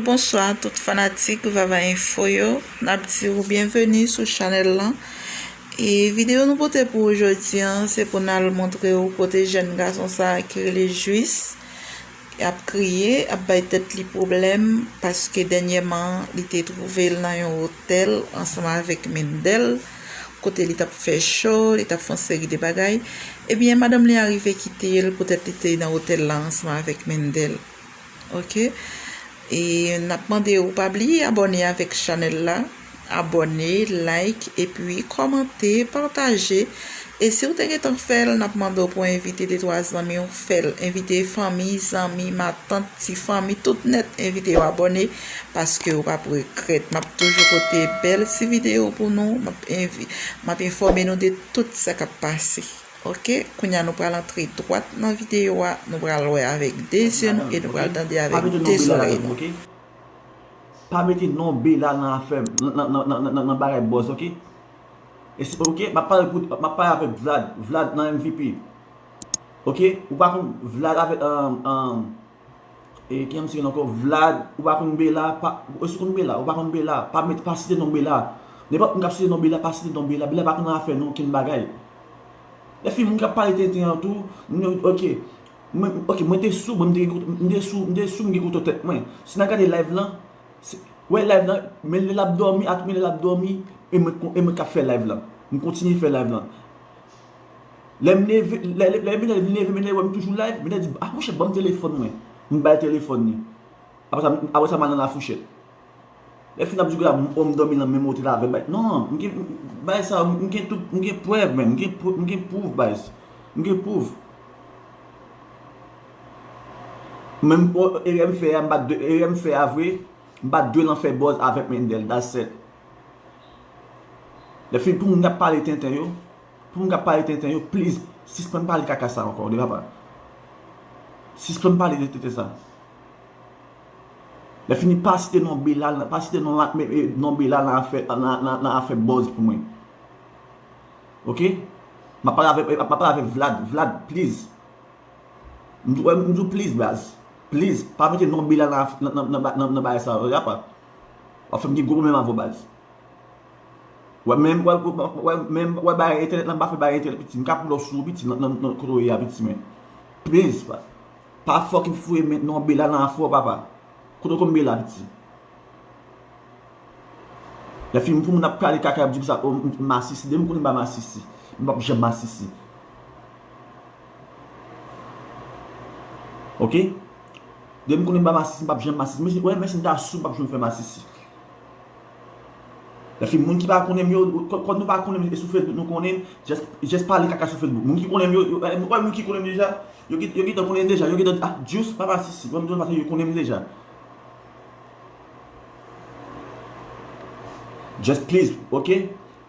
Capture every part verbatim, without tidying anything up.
Bonswa tout fanatik Vava Info yo. N ap di w byenveni sou chanèl lan. E videyo nou pote pou ou jodi a, se pou n al montre w kote jèn gason sa a ki rele Juice ap kriye, ap bay tèt li pwoblèm, paske dènyèman li te twouve l nan yon otèl ansanm avèk Mendel, kote li t ap fè cho, li t ap fè yon seri de bagay. Ebyen, madanm li a rive kite l poutèt li te nan otèl la ansanm avèk Mendel. Ok? E n ap mande w pa bliye abòne avèk chanèl la. Abòne, like, epi kòmante, pataje. E si w te gentan fè l, n ap mande w pou w envite de twa zanmi w fè l. Envite fanmi, zanmi, matant, ti fanmi, tout nèt, envite yo abòne, paske w p ap regrèt. M ap toujou pote bèl ti videyo pou nou. M ap envi-, m ap enfòme nou de tout sa k ap pase. Ok, kounye a nou pral antre dwat nan videyo a, nou pral wè avèk de zye nou e nou pral tande avèk de zòrèy nou. Pa mete non Bela nan afè, nan, nan, nan, nan, nan, nan bagay buzz, ok? E si, ok, m ap pale pou, m ap pale avèk Vlad, Vlad nan M V P. Ok, ou pa konn Vlad avèk, um, um, e ki yon ti ankò, Vlad, ou pa konn Bela, pa, ou si konn Bela, ou pa konn Bela, pa met, pa site non Bela. Nenpòt moun k ap site non Bela, pa site non Bela, Bela pa konn afè nou okenn bagay. Lè fin moun k ap pale tenten an tou, nou, ok, mwen, ok, mwen te sou, mwen, m te, m te sou, m te sou, m gen kote tèt mwen. Si n a gade live lan, se, wè live lan, men lè l ap dòmi, ak men lè l ap dòmi, e mwen, e mwen k ap fè live lan. M kontinye fè live lan. Lè m leve, lè, lè, lè m leve, m leve, m leve, wè m toujou live, m te di, ah, monchè, ban m telefòn mwen. M bay telefòn li. Apre sa, apre sa, m al nan lafouchèt. Lè fin ap di, gade, m, m dòmi nan menm otèl avè l. Non, m gen, bagay sa, m gen tout, m gen prèv, menm. M gen, m gen pwouv, baz. M gen pwouv. Menm, erè m fè a, m pa t dwe, erè m fè a vre, m pa t dwe nan fè buzz avèk Mendel, that's it. Lè fin pou moun k ap pale tenten yo, pou moun k ap pale tenten yo, please, sispann pale kaka sa ankò, de papa. Sispann pale de tenten sa. Lè fini, pa site non Bela, pa site non, non Bela nan afè, nan, nan, nan afè buzz pou mwen. Ok? M ap pale avèk, m ap pale avèk Vlad. Vlad, please. M di w, m di w, please, baz. Please, pa mete non Bela nan, nan, nan, nan, nan bagay sa yo, apa. W ap fè m gen gwo pwoblèm avè w, baz. Wè, menm, wè, wè, wè, menm, wè, bagay entènèt lan, m pa fè bagay entènèt piti. M ka pull up sou ou piti, nan, nan, nan kote w ye a piti, men. Please, pa, pa fucking fouye men non Bela nan afè w, papa. Kote w konn Bela piti? Lè fin pou moun ap pale kaka, ap di konsa, oh, m, m masisi. Depi m konnen m pa masisi. M p ap janm masisi. Ok? Depi m konnen m pa masisi, m p ap janm masisi. Men si, wè, men si m ta sou, m p ap janm fè masisi. Lè fin moun ki pa konnen m yo, kò, kò nou pa konnen m, e sou Facebook nou konnen m, just, just pale kaka sou Facebook. Moun ki konnen m yo, yo, wè, moun ki konnen m deja, yo gen, yo gentan konnen m deja, yo gentan, ah, Juice pa masisi. Wè, m di w, paske yo konnen m deja. Just please, ok?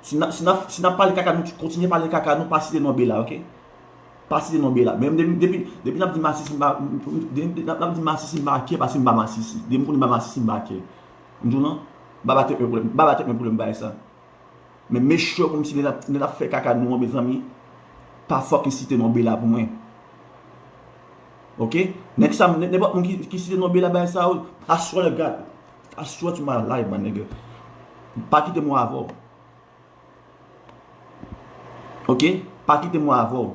Si n ap, si n ap, si n ap pale kaka, nou kontinye pale kaka, nou pa site non Bela, ok? Pa site non Bela. Men depi, depi, depi n ap di masisi, m pa, depi n ap, n ap di masisi, m pa kè paske m pa masisi. Depi m konnen m pa masisi, m pa kè. M di w non, m pa ba tèt mwen pwoblèm, m pa ba tèt mwen pwoblèm bagay sa. Men make sure kòmsi lè n ap, lè n ap fè kaka nou an, mezanmi, pa fucking site non Bela pou mwen. Ok? Next time, nenpòt moun ki, ki site non Bela bagay sa yo, I swear to God, I swear to my life, my nigga. Pa kite m wè avè w. Ok? Pa kite m wè avè w.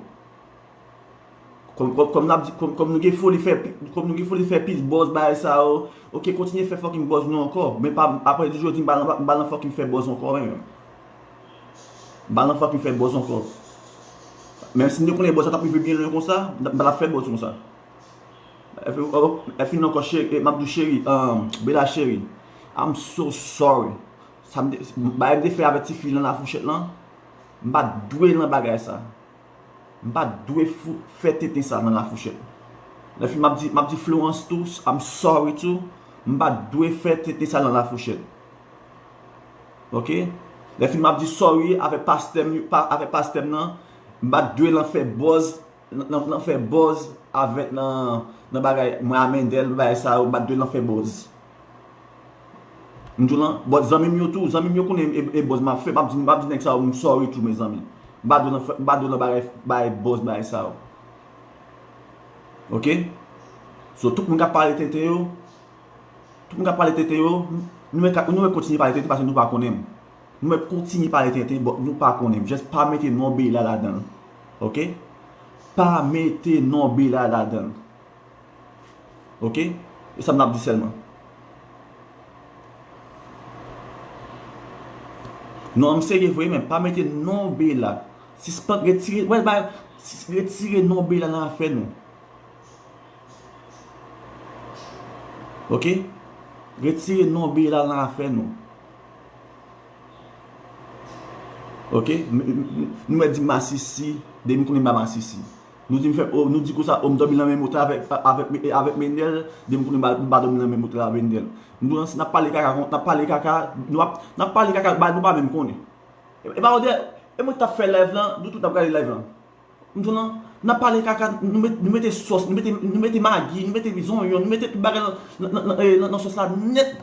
Kòm, kòm, kòm n ap di, kòm, kòm nou gen foli fè pi-, kòm nou gen foli fè plis buzz bagay sa yo, ok, kontinye fè fucking buzz nou ankò. Men pa, apre di jodi, m pa nan, m pa nan fucking fè buzz ankò, menm. M pa nan fucking fè buzz ankò. Menm si m te konnen buzz sa t ap rive byen lwen konsa, m pa t ap fè buzz konsa. Epi, oh, epi ankò, cheri, eh, m ap di w cheri, um, Bela cheri, I'm so sorry. Sa m te, bagay m te fè avèk tifi lan lafouchèt lan, m pa t dwe nan bagay sa. M pa t dwe fou, fè tenten sa nan lafouchèt. Lè fin m ap di, m ap di Florence tou, I'm sorry too. M pa t dwe fè tenten sa nan lafouchèt. Ok? Lè fin m ap di sorry avèk pastè m, pa, avèk pastè m nan, m pa t dwe lan fè buzz, nan, nan, nan fè buzz avèk nan, nan bagay mwen a Mendel, bagay sa yo, m pa t dwe lan fè buzz. M di w lan, but zanmi m yo tou, zanmi m yo konnen e, e buzz m ap fè, m ap di, m ap di nèg sa yo, m sorry tou, mezanmi. M pa dwe nan fè, m pa dwe nan bagay, bagay buzz, bagay sa yo. Ok? So, tout moun k ap pale tenten yo, Tout moun k ap pale tenten yo, nou mèt ka, nou mèt kontinye pale tenten paske nou pa konnen m. Nou mèt kontinye pale tenten, but nou pa konnen m. Just pa mete non Bella ladan l. Oke? Pa mete non Bella ladan l. Oke? E sa m ap di sèlman. Non, m serye vre, men pa mete non Bella. Sispann retire, wè, ba, sis- retire non Bella nan afè nou. Oke? Retire non Bella nan afè nou. Oke? M- m- m- Nou mèt di m masisi, depi m konnen m pa masisi. Nou di m fè, o, nou di konsa, o, m dòmi nan menm otèl avèk, avèk, avèk Mendel, depi m konnen m pa, m pa dòmi nan menm otèl avèk Mendel. Nou, n ap pale kaka, n ap pale kaka, nou ap, n ap pale kaka, ba, nou pa menm konnen. E, e pa ou de, e mwen k t ap fè live lan, nou tout n ap gade live lan. M di w non, n ap pale kaka, nou met, nou mete sòs, nou mete, nou mete magi, nou mete zonyon, nou mete tout bagay nan, nan, nan, nan, eh, nan, nan sòs la nèt.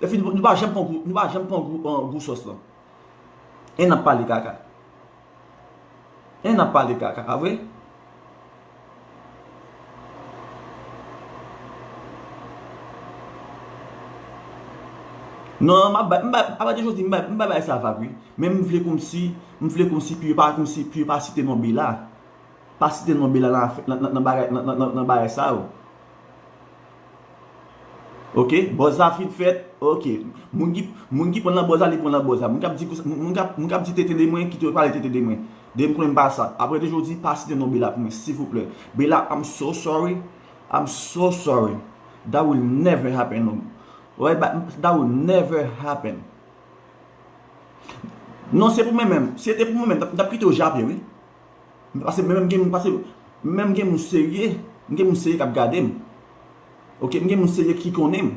Epi nou, nou pa janm pran gou, nou pa janm pran gou, eh, gou sòs lan. E n ap pale kaka. E n ap pale kaka, pa vre? Non, m ap bay, m bay, apati jodi, m bay, m bay bagay sa vag, wi. Men m vle kòmsi, m vle kòmsi pou yo pa, kòmsi pou yo pa site non Bella. Pa site non Bella nan, nan, nan, nan bagay, nan, nan, nan, nan bagay sa yo. Oke, buzz la fin fèt. Oke. Moun ki, moun ki pran nan buzz la, li pran nan buzz la. Moun k ap di, moun, moun k ap, moun k ap di tenten de mwen, kite yo pale tenten de mwen. Depi m konnen m pa sa. Apre de jodi, pa site non Bella pou mwen, silvouplè. Bella, I'm so sorry. I'm so sorry. That will never happen, no. Alright, but that will never happen. Non, se pou mwen menm. Si se te pou mwen menm, m t ap, m t ap kite w jape, wi. Paske mwen menm gen, paske mwen menm gen moun serye, m gen moun serye k ap gade m. Oke, m gen moun serye ki konnen m.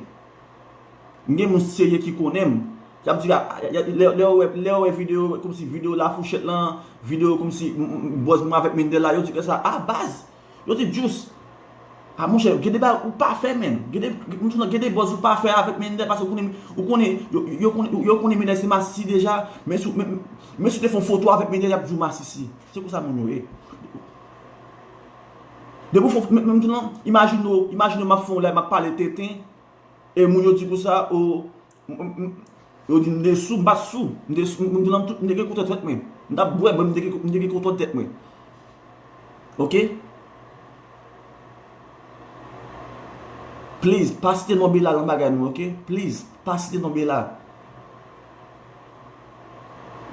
M gen moun serye ki konnen m. Y ap di, a, a, lè, lè yo wè, lè yo wè videyo, kòmsi videyo lafouchèt lan, videyo kòmsi, m, m, buzz mwen avèk Mendel la, yo di konsa, a, baz, yo di, Juice, a, monchè, gen de bagay ou pa fè, menn. Gen de, m di w non, gen de buzz ou pa fè avèk Mendel, paske ou konnen, ou konnen, yo, yo konnen, yo konnen Mendel se masisi deja, men si w, men, men si w te fè yon foto avèk Mendel, y ap di w masisi. Se konsa moun yo ye. Depi w fè, men, men m di w non, imajine w, imajine w m ap fè yon live, m ap pale tenten, e moun yo di konsa, o, m, m, m, yo di m te sou, m pa t sou, m te sou, m, m di w non, m tout, m te gen kontwòl tèt mwen. M t ap bwè, men m te gen, m te gen kontwòl tèt mwen. Oke? Please, pa site non Bella nan bagay nou, oke? Please, pa site non Bella.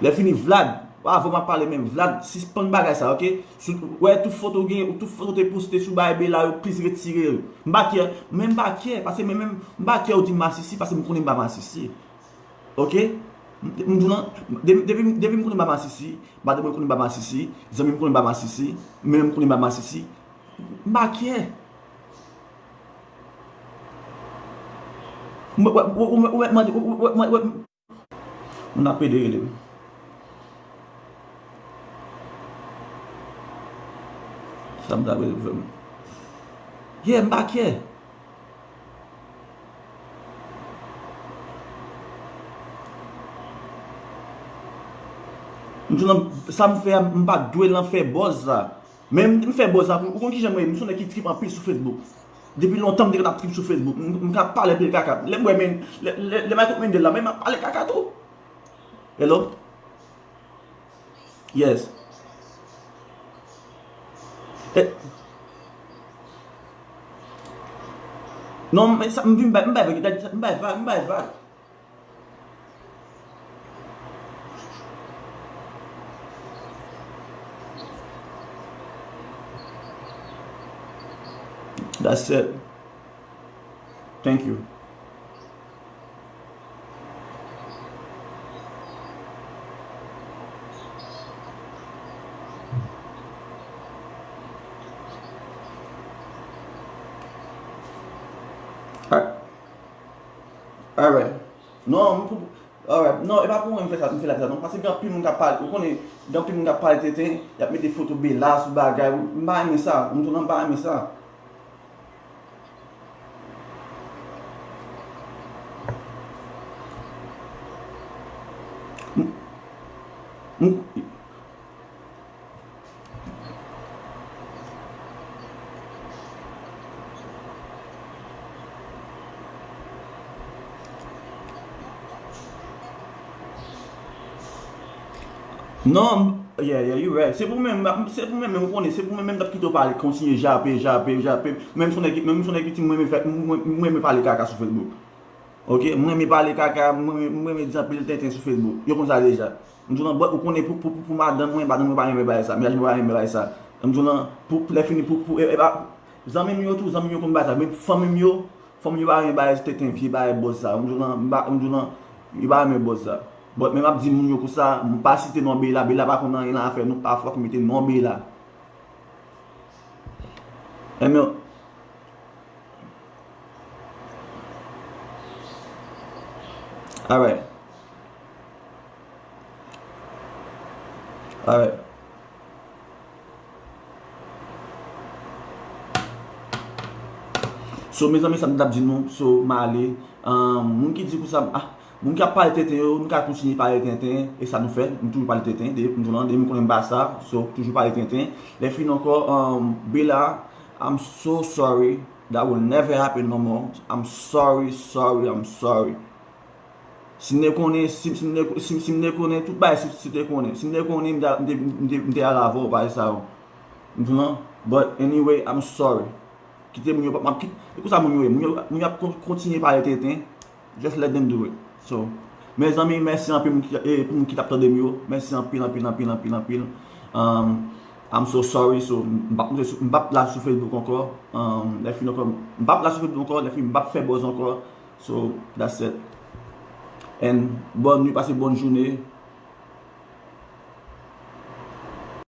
Lè fini, Vlad, avan m ap pale menm, Vlad, sispann bagay sa, oke? Sou, wè, tout foto w gen, tout foto w te poste sou bagay Bella yo, please retire yo. M pa kè, men m pa kè, paske men menm, m pa kè w di m masisi, paske m konnen m pa masisi. Oke? M, m di w non, depi, depi, depi m konnen m pa masisi, madanm mwen konnen m pa masisi, zanmi m konnen m pa masisi, men m konnen m pa masisi, m pa kè. M, w, w, w, w, w, w, w, w, w, Moun ap pede rele m. Sa m ta rele pou fè m. Yeah, m pa kè. M di w non, sa m fè a, m pa t dwe nan fè buzz la. Men m, m fè buzz la, ou konn kijan mwen ye, m se yon nèg ki trip anpil sou Facebook. Depi lontan m te konn ap trip sou Facebook. M, m ka pale anpil kaka. Lè m wè men, lè, lè, lè m al kot Mendel la, men m ap pale kaka tou. Hello? Yes. Eh. Non, men sa, m vin bay, m bay vag, m bay vag, m bay vag. That's it. Thank you. Alright. Alright. Non, m pou, alright. Non, e pa pou mwen m fè sa, m fè live sa non. Paske gen anpil moun k ap pale, ou konnen, gen anpil moun k ap pale tenten, y ap mete foto Bella sou bagay. M pa renmen sa, m tounen m pa renmen sa. M, m, Non, yeah, yeah, you right. Se pou mwen menm, se pou mwen menm, ou konnen, se pou mwen menm m t ap kite w pale, kontinye jape, jape, jape. Menm si w nèg, menm si w nèg ki di m renmen fè, m renmen pale kaka sou Facebook. Ok, m renmen pale kaka, m renmen, m renmen di anpil tenten sou Facebook. Yo konn sa deja. M di w nan bòt, ou konnen pou, pou, pou, pou madanm mwen, madanm mwen pa renmen bagay sa, mennaj mwen pa renmen bagay sa. M di w nan, pou, pou lè fini, pou, pou, e, e pa, zanmi m yo tou, zanmi m yo konn bagay sa, men fanmi m yo, fanmi m yo pa renmen bagay tenten, vye bagay bòz sa. M di w nan, m pa, m di w nan, yo pa renmen bòz sa. But men m ap di moun yo konsa, m pa site non Bella, Bella pa konn anyen nan afè nou, pa fòk mete non Bella. Enben, alright. Alright. So, mezanmi, sa m t ap di nou, so, m ale. Ahn, moun ki di konsa, ah, moun ki ap pale tenten yo, nou ka kontinye pale tenten, e sa nou fè, nou toujou pale tenten, de, m toujou nan, de, m konnen m pa sa, so, toujou pale tenten. Lè fini ankò, ahn, Bella, I'm so sorry, that will never happen no more, I'm sorry, sorry, I'm sorry. Si m te konnen, si, si m te, si, si m te konnen tout bagay, si, si m te konnen, si m te konnen, m te, m te, m te, m te al avè w, bagay sa yo. M di w non, but anyway, I'm sorry. Kite moun yo, m ap kit-, e konsa moun yo ye. Moun yo, moun yo ap kon-, kontinye pale tenten. Just let them do it. So, mezanmi, mèsi anpil moun ki, e, pou moun ki t ap tande m yo. Mèsi anpil, anpil, anpil, anpil, anpil. Um, I'm so sorry. So, m p ap monte sou, m p ap la sou Facebook ankò. Um, lè fini ankò, m p ap la sou Facebook ankò. Lè fini, m p ap fè buzz ankò. So, that's it. And bonne nuit, pase bonne journée.